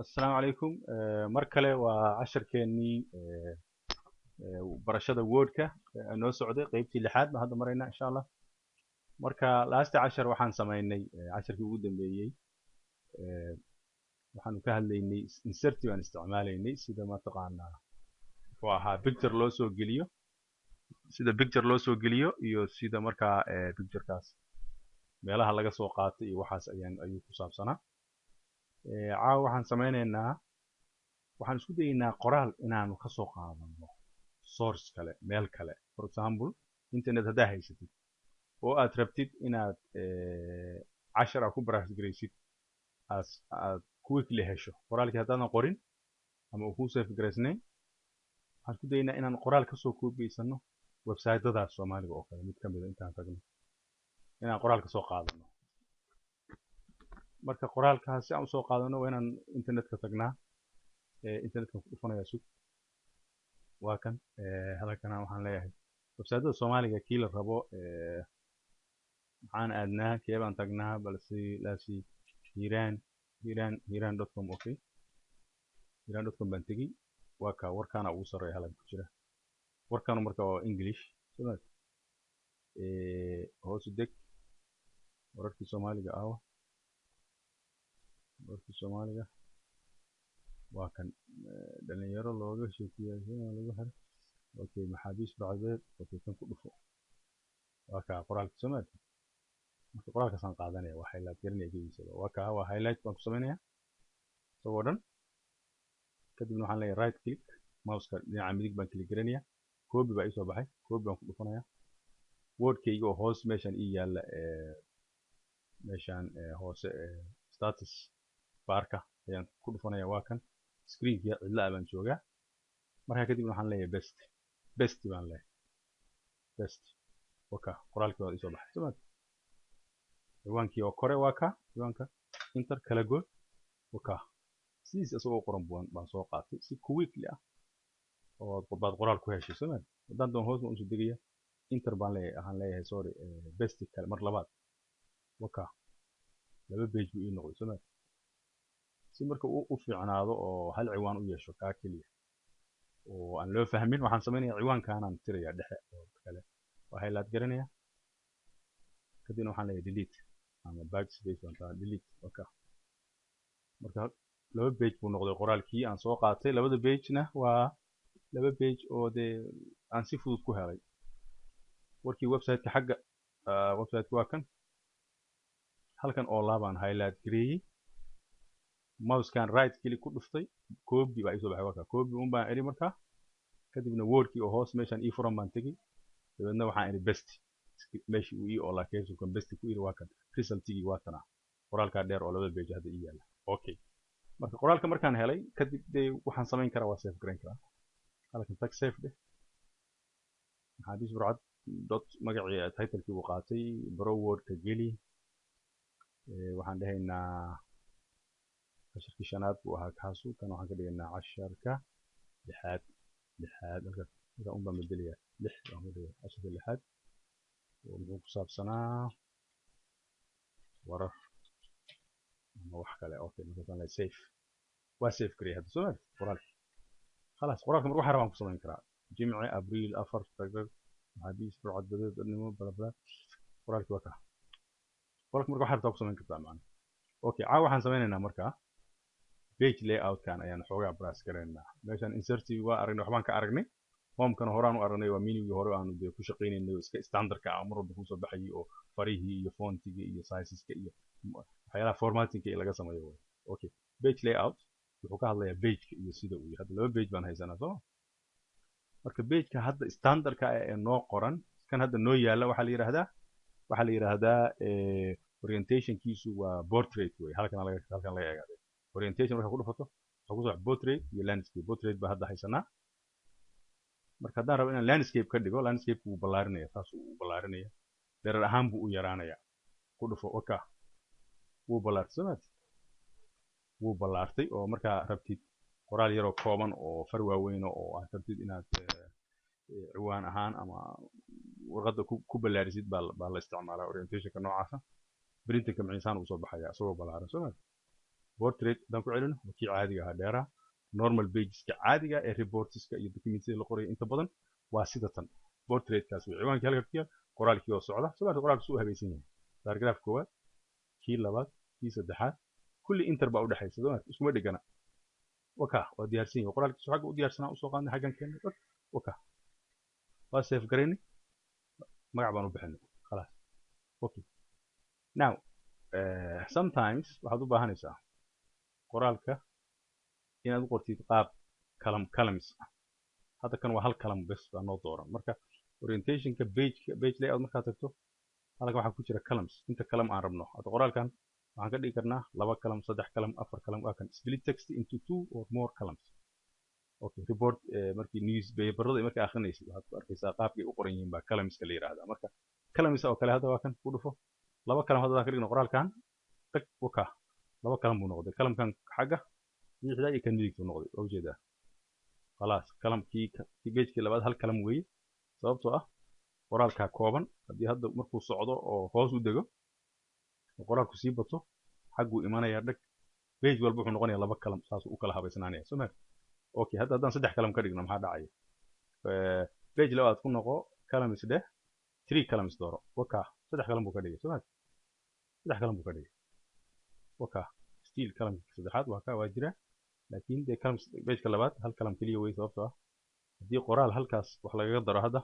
Asalaamu calaykum. Mar kale waa casharkeennii barashada Wordka noo socday, qeybtii lixaad baan hadda maraynaa, insha Allah. Marka last cashar waxaan samaynay, casharkii ugu dambeeyey, waxaanu ka hadlaynay insert baan isticmaalaynay, sida mataqaanaa muxuu ahaa picture loo soo geliyo, sida picture loo soo geliyo iyo sida markaa picturekaas meelaha laga soo qaatay iyo waxaas ayuu ku saabsanaa. Caawa waxaan sameyneynaa, waxaan isku dayeynaa qoraal inaanu kasoo qaadano source kale, meel kale. For example, internet haddaa haysatid oo aad rabtid inaad cashar aad ku practice garaysid, as aad quickly hesho qoraalkii haddaadan qorin ama uu kuu save garaysnayn, waxaan isku dayeynaa inaan qoraal kasoo koobiyeysano website-dadaas Soomaaliga oo kale mid ka mida intaan tagno, inaan qoraal kasoo qaadano. Marka qoraalkaas si aan usoo qaadano, waa inaan internetka tagnaa. Internetkan ku dhufanaya, sug, waa kan. Halkana waxaan leeyahay website-da Soomaaliga kii la rabo. Maxaan aadnaa? Kee baan tagnaa? Balse laasi Hiiraan, Hiiraan, Hiiraan.com. Okay, Hiiraan.com baan tegey. Waa ka warkaana ugu sarreeya halkan ku jira. Warkaanu marka waa English, soo ma? Hoos u deg, wararkii Soomaaliga aawa? Wararkii Soomaaliga waa kan. Dhalinyaro looga sheekeeyay lagu xiray. Okay, maxaabiis bacdeed. Okay, kan ku dhufo. Waa kaa qoraalka, soo maartid? Marka qoraalkaasaan qaadanaya, waa highlight garanaya gebiisaba. Waa kaa, waa highlight baan ku sameynaya isagoo dhan. Kadibna waxaan leeyahay right click, mouseka dhinaca midig baan click garanaya. Copy baa iisoo baxay, copy baan ku dhufanaya. Wordkayga oo hoos meeshaan ii yaalla, meeshaan hoose status barka ayaan ku dhufanaya. Waa kan, screenkii cidla ah baan joogaa. Markaa kadibna waxaan leeyahay paste, paste baan leeyahay, paste. Waka qoraalkii waa isoo baxay, soo ciwaankii oo kore waa ka ciwaanka. Enter, kala go. Waka sidiis isagoo qoran baan soo qaatay. Si quickly ah oo baad qoraal ku heshay, soo ma? Haddaan doon hoos baan usoo degaya, enter baan leeyahay, waxaan leeyahay, sorry, paste kale mar labaad. Waka laba page buu ii noqday, soo ma? Si marka u fiicnaado oo hal ciwaan u yeesho kaa keliya oo aan loo fahmin, waxaan samaynayaa ciwaankaanaan tirayaa dhexe oo kale. Waa highlight garanaya, kadibna waxaan leeyahay delete ama backspace baan taa, delete. Waka marka laba page buu noqday qoraalkii aan soo qaatay. Labada page-na waa laba page oo dee aan si fudud ku helay warkii website-ka. Xagga website-ka waa kan halkan oo laabaan highlight gareeyey, mousekan right click ku dhuftay, copy baa iisoo baxay. Waa ka copy un baan iri. Markaa kadibna wordkii oo hoos meeshaan ii furan baan tegey, dabeedna waxaan iri paste. Meeshii uu ii oolaa cursorkan paste ku iri. Waa kan resultigii, waa kana qoraalkaa dheer oo labada page hadda ii yaalla. Okay, marka qoraalka markaan helay kadib, dee waxaan samayn karaa waa save garayn karaa. Halkan tag, save dheh. Maxaabiis Burcad dot magacii titlekii buu qaatay. Bro, wordka geli. Waxaan dhahaynaa casharkii shanaad buu ahaa kaasu. Kan waxaan ka dhigaynaa casharka lixaad, lixaad. Halka un baan bedelayaa, lix baan ka dhigaya, casharka lixaad oo muxuu ku saabsanaa? Warar ama wax kale. Okay, markaasaan leeyahay save. Waa save gareeyay hadda, soo maartid qoraalki? Khalaas, qoraalka marka waxa rabaan ku samayn karaa. Jimce, Abriil 4, tagtag, maxaabiis burcad badeed nimo, bla bla. Qoraalki waa kaa. Qoraalka marka waxa rabtaa ku samayn kartaa macna. Okay, caawa waxaan sameynaynaa markaa page layout-kan ayaan xoogaa practice garaynaa. Meeshan insert waa aragnay, waxbaan ka aragnay. Homekana horaan u aragnay, waa menugii hore aanu dee ku shaqaynaynay oo iska standardka ah, mar walba kusoo baxayay, oo farihii iyo fontiga iyo sizeska iyo waxyaalaha formattingka laga sameeyo way. Okay, page layout wuxuu ka hadlayaa pageka iyo sida uu yahay. Hadda laba page baan haysanaa, soo marka pageka hadda standardka ah ee noo qoran, kan hadda noo yaalla, waxaa la yidhaahdaa orientationkiisu waa portrait wey. Halkan laga eegaaday orientation markaa ku dhufato, waxaa kusoo portrait iyo landscape. Portrait baa hadda haysanaa. Marka haddaan rabo inaan landscape ka dhigo, landscape wuu ballaarinaya, saas uu ballaarinaya, dherer ahaan buu u yaraanaya. Ku dhufo, waka wuu ballaartay, soo maartid? Wuu ballaartay. Oo markaa rabtid qoraal yaroo kooban oo far waaweyn oo aad rabtid inaad ciwaan ahaan ama warqadda ku ballaarisid baa la isticmaalaa orientationka noocaasa. Printingka maciisaan uu soo baxaya isagoo ballaaran, soo maartid? Portrait haddaan ku celino, waa kii caadiga ahaa, dheeraha, normal pageska caadiga ee reportska iyo documentyada la qorayo inta badan waa sida tan. Portraitkaas way ciwaankii halka ku yaal, qoraalkii oo socda. Soo maarta, qoraalku suu u habaysan yahay: paragraph koowaad, kii labaad, kii saddexaad, kulli enter baa udhexaysa. Soo maarta, iskuma dhegana. Waka, waa diyaarsan yahay qoraalkiisu. Xagga u diyaarsanaa usoo qaadnay, xaggan keennay. Waka, waa save garaynay, magac baan u bixinay, khalaas. Okay, now sometimes waxaad u baahanaysaa qoraalka inaad u qortid qaab column, columns ah. Hadda kan waa hal column bes baa noo dooran. Marka orientationka pageka, page layout markaad tagto, halkan waxaa ku jira columns, inta column aan rabno. Hadda qoraalkan waxaan ka dhigi karnaa laba column, saddex column, afar column. Waa kan, split text into two or more columns. Okay, report markii newspaperada markii akhrinaysid, waxaad ku arkaysaa qaabkay u qoran yihiin baa columnska la yiraahdaa. Marka columns oo kale hadda waa kan, ku dhufo, laba column hadda ka dhigno qoraalkan. Tag, waka, laba column buu noqday. Columnkan xagga bidixda iyo kan midigta noqday, waa ujeedaa. Khalaas, columnkii pagekii labaad hal column weeye, sababtoo ah qoraalkaa kooban. Haddii hadda markuu socdo oo hoos u dego oo qoraalku sii bato, xagguu imanayaa. Dhag, page walba wuxuu noqonayaa laba column, saasuu u kala habaysnaanaya. Soo ma? Okay, hadda haddaan saddex column ka dhigno, maxaa dhacaya? Page labaad ku noqo, columns dheh, three columns dooro. Waka, saddex column buu ka dhigay. Soo ma? Saddex column buu ka dhigay. Waka, still column saddexaad waa ka waa jira, laakiin dee column pageka labaad hal column keliya wey, sababtoo ah haddii qoraal halkaas wax lagaga daro hadda,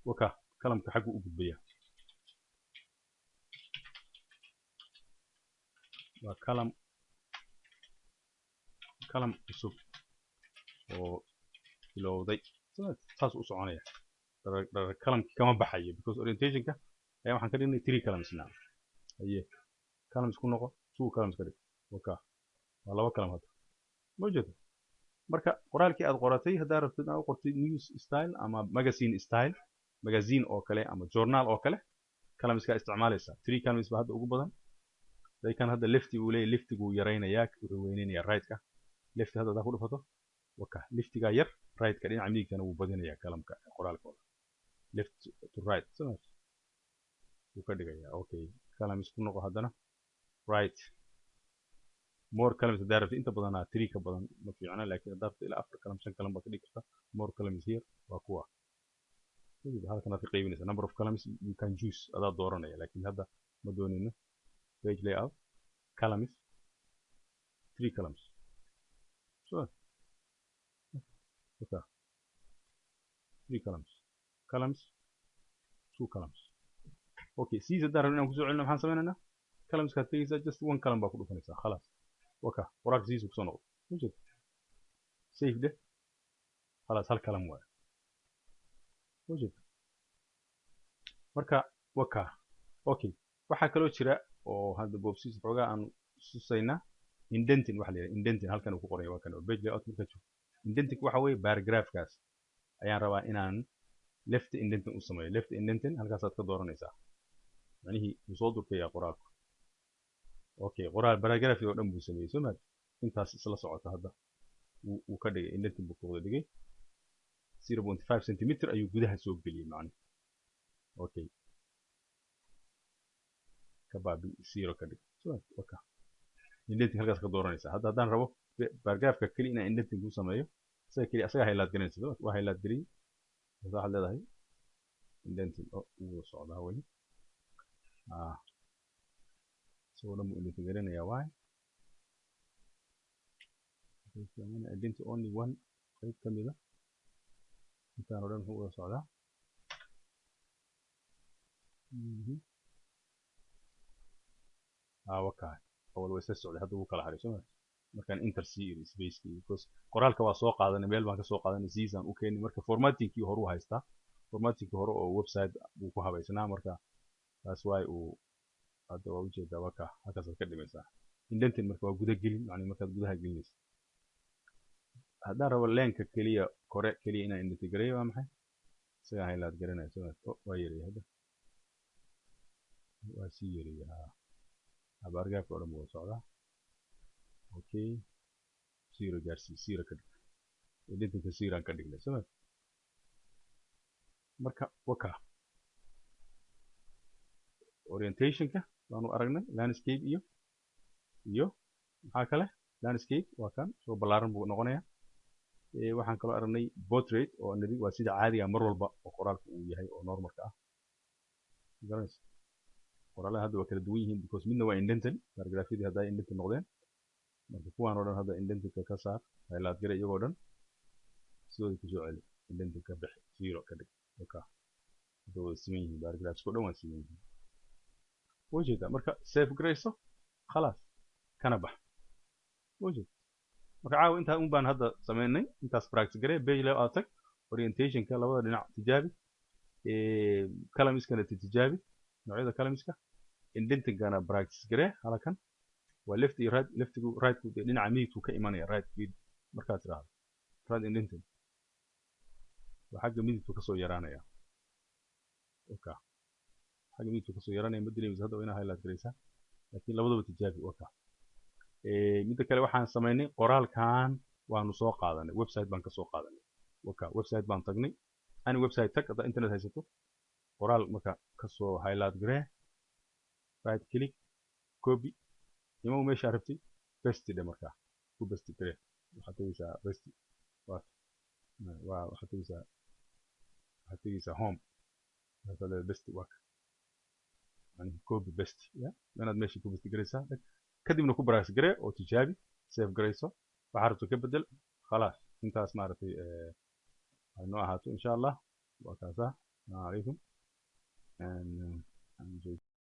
waka, columnka xaggu u gudbaya. Waa column cusub oo bilowday, saas u soconaya. Columnki kama baxayo because orientationka ayaa waxaan ka dhignay three columns now. Haye, columns ku noqo, two columns ka dhig. Waka, waa laba column hadda, ma ujeedo. Marka qoraalkii aad qoratay, haddaa rabtid inaad u qortid news style ama magazine style, magazine oo kale ama journal oo kale, columnskaa isticmaalaysaa. Three columns baa hadda ugu badan. Kan hadda lefti uu leeyahay, leftiguu yaraynayaa, wuxuu weynaynayaa right-ka. Lefti hadda haddaa ku dhufato, waka, leftigaa yar, right-ka dhinaca midigtana wuu badinayaa columnka qoraalkooda. Left to right wuu ka dhigayaa. Okay, columns ku noqo haddana, right, more columns haddaa rabtid. Inta badanaa three ka badan ma fiicna, laakiin haddaa rabtid ilaa afar column, shan column baad ka dhigi kartaa. More columns here waa kuwa halkan aad ka qaybinaysa. Number of columns you can choose, adaa dooranaya, laakiin hadda ma doonayno. Page layout, columns, three columns. So okay, three columns, columns, two columns. Okay, siis haddaan rabno inaan kusoo celino, maxaan sameynaynaa? Columnskaad tegaysaa, just one column baa ku dhufanaysaa. Khalaas, waka, qoraalka sidiisu kusoo noqdo. Ujeed, save dheh. Khalaas, hal column waayo. Ujeed marka, waka. Okay, waxaa kaloo jira oo hadda boobsiis xoogaa aan tusaynaa indenting. Waxa la yidhaha indenting halkan uu ku qoran yahay, waa kan oo page layout markaa joogto. Indenting waxa weeye paragraphkaas ayaan rabaa inaan left indenting u sameeyo. Left indenting halkaasaad ka dooranaysaa, macnihii wuu soo durkayaa qoraalku. Okay, qoraal paragraph oo dhan buu sameeyey. Soo maad, intaas isla socota hadda wuu ka dhigay indenting buu ku wada dhigay. 0.5 centimeter ayuu gudaha soo geliyey macnihi. Okay, ka baabi, zero ka dhig. So okay, indenting halkaas ka dooranaysaa. Hadda haddaan rabo paragraphka keli inaan indenting ku sameeyo, isaga keli, asaga highlight garinaysa. Waa highlight geliyey, waxaad leedahay indenting. Oo wuu socdaa weli. Ah, isagoo dhan buu indenting garinayaa. Why indent only one? Qayb ka mida intaan oo dhan muxuu wada socdaa? Ah, waka, awal waa isla socday, hadda wuu kala haray. Soo ma? Markaan enter c iri spacekii, because qoraalka waa soo qaadanay, meel baan ka soo qaadanay, siisaan u keenay. Marka formattingkii hore u haystaa, formattingkii hore oo website buu ku habaysnaa. Marka taas waay uu hadda waa ujeedaa. Waka, halkaasaad ka dhimaysaa indenting. Marka waa guda gelin, macni markaad gudaha gelinaysa. Haddaan rabo lineka keliya, kore keliya inaan indent gareeyo, waa maxay? Isagaa highlight garanaya. Soo waa yareeyay, hadda waa sii yareeyay. Ha, paragraphka oo dhan buu socdaa. Okay, zero gaarsii, zero ka dhig. Indentingka zero aan ka dhignay. Soo marka, waka, orientationka waanu aragnay, landscape iyo Maxaa kale? Landscape waa kan soo ballaaran buu noqonayaa. Waxaan kaloo aragnay portrait oo nidi waa sida caadiga mar walba oo qoraalka uu yahay oo normalka ah. Garanaysa, qoraalada hadda waa kala duwan yihiin because midna waa indented, paragraphyadii hadda indented noqdeen. Marka kuwaan oo dhan hadda indentedka ka saar, highlight gare iyagoo dhan, sidooda kusoo celi, indented ka bixi, zero ka dhig. Okay, hadda wada siman yihiin, paragraphs oo dhan waa siman yihiin. Ujeeda, marka save garayso, khalaas, kana bax. Ujeeda, marka caawa intaa un baan hadda sameynay. Intaas practice garee. Page layout tag, orientationka labada dhinac tijaabi, columnskana tijaabi, noocyada columnska, indentingana practice garee. Halkan waa left iyo right. Leftigu, rightku dee dhinaca midigtu ka imanaya. Right feed markaad tiraahdo, right indenting waa xagga midigtu kasoo yaraanaya. Okay, xagga midigtu kasoo yaraanaya, ma dareemaysa hadda, waa inaa highlight garaysaa, laakiin labadaba tijaabi. Waka midda kale waxaan samaynay, qoraalkan waanu soo qaadanay, website baan kasoo qaadanay. Waka website baan tagnay. Ani website tag haddaa internet haysato. Qoraal marka kasoo highlight garee, right click, copy, imow meesha rabtay, paste dhe. Markaa ku paste garee, waxaad tegeysaa paste, waa waxaad tegeysaa home, markaasaad leedahay paste. Waa yani copy paste ya inaad meesha ku paste garaysaa. Kadibna ku practice garee oo tijaabi, save garayso, waxaa rabto ka bedel. Khalaas, intaas maaragtay ay noo ahaato, insha Allah. Waa kaasaa. Asalaamu calaykum.